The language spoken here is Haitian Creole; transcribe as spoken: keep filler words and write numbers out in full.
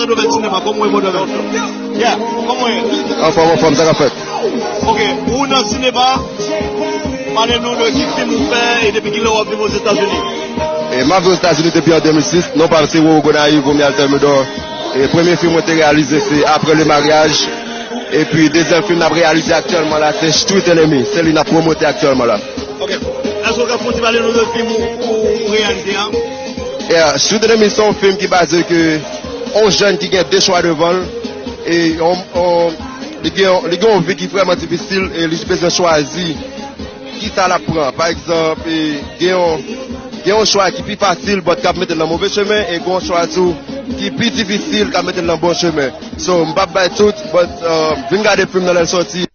Nan domèn sinema, kòman w ye, bon domèn? Yeah, kòman w ye? Anfòm, anfòm, sa k ap fèt? Ok, ou nan sinema, pale nou de ki fim ou fè e depi kilè w ap viv Ozetazini? E m ap viv Ozetazini depi an de mil sis. Non pa m se Roro Gonayiv, Romuald Thermidor. E premye fim mwen te reyalize se Après le mariage. Epi dezyèm fim n ap reyalize aktyèlman la se Street Enemy. Se li n ap pwomote aktyèlman la. Ok. Èske w ka fè yon ti pale nou de fim ou, ou, ou reyalize a? Yeah, Street Enemy se yon fim ki baze ke yon jèn ki gen de chwa devan l. E yon, yon, li gen, li gen yon vi ki vrèman difisil e li bezwen chwazi ki sa l ap pran. Pa egzanp, e, gen yon, gen yon chwa ki pi fasil, but k ap mete l nan move chemen, e gen yon chwa tou ki pi difisil, k ap mete l nan bon chemen. So, m p ap bay tout, but, uh, vin gade fim nan lè l sòti.